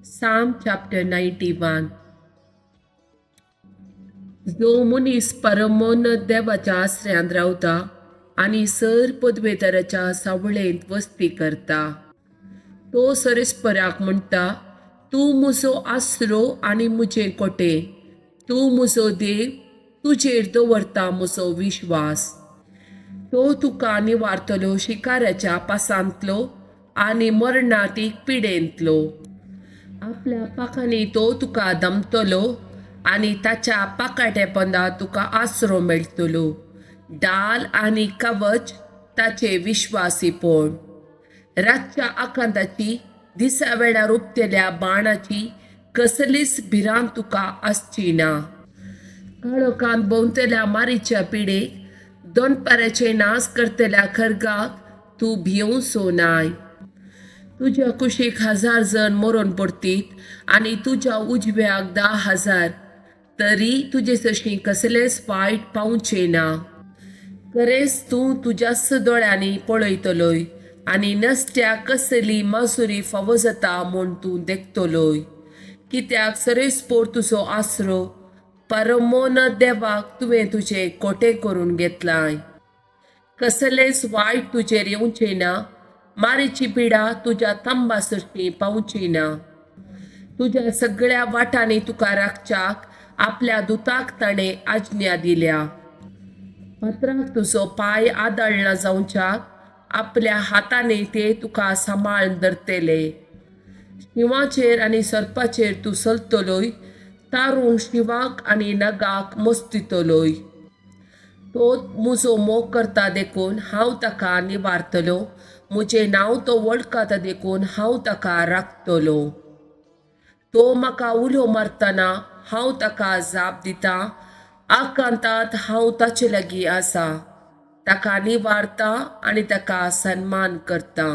Psalm chapter 91. जो मनीस परमोन देवाच्या आसऱ्यांत रावता आनी सर पदवेदाराच्या सावळेंत वस्ती करता, तो सरेस्पराक म्हणटा, तूं म्हजो आसरो आनी म्हजें कोटे, तूं म्हजो देव, तुजेर दवरता म्हजो विश्वास. तो तुका निवारतलो शिकाऱ्याच्या पासांतलो आनी मरणातीक पिडेंतलो. आपल्या पाखांनी तो तुका दमतलो आनी ताच्या पाकाट्या तुका आसरो मेळटलो. डाल आनी कवच ताचे विश्वासीपण. रातच्या आकांताची, दिसा वेळार उपतेल्या बाणाची कसलीच भिरांत तुका आसची ना. काळोखांत भोंवतल्या मारीच्या पिडेक, दनपाराचे नाश करतल्या खर्गाक तूं भियोवचो नाय. तुज्या कुशीक 1000 जण मरून पडतीत आनी तुज्या उजव्याक 10,000, तरी तुजे सरशीं कसलेंच वायट पावचें ना. खरेंच तूं तुज्याच दोळ्यांनी पळयतलोय आनी नसत्याक कसली मासुरी फावो जाता म्हूण तूं देखतलोय. कित्याक सरेस्पोर तुजो आसरो, परमोन देवाक तुवें तुजें कोटें करून घेतलाय. कसलेंच वायट तुजेर येवचें ना, मारीची पिडा तुज्या तांबा सरशीं पावची ना. तुज्या सगळ्या वाटांनी तुका राखच्याक आपल्या दुताक ताणें आज्ञा दिल्या. पत्राक तुजो पांय आदळना जावच्याक आपल्या हातांनी ते तुका सांबाळून धरतले. शिंवाचेर आनी सर्पाचेर तूं चलतलोय, तारूंक शिंवाक आनी नगाक मस्तितलोय. तो म्हजो मोग करता देखून हांव ताका निवारतलो, म्हजें नांव तो वळखता देखून हांव ताका राखतलो. तो म्हाका उलो मारतना हांव ताका जाप दितां, आकांतांत हांव ताचे लागीं आसा, ताका निवारता आनी ताका सन्मान करता.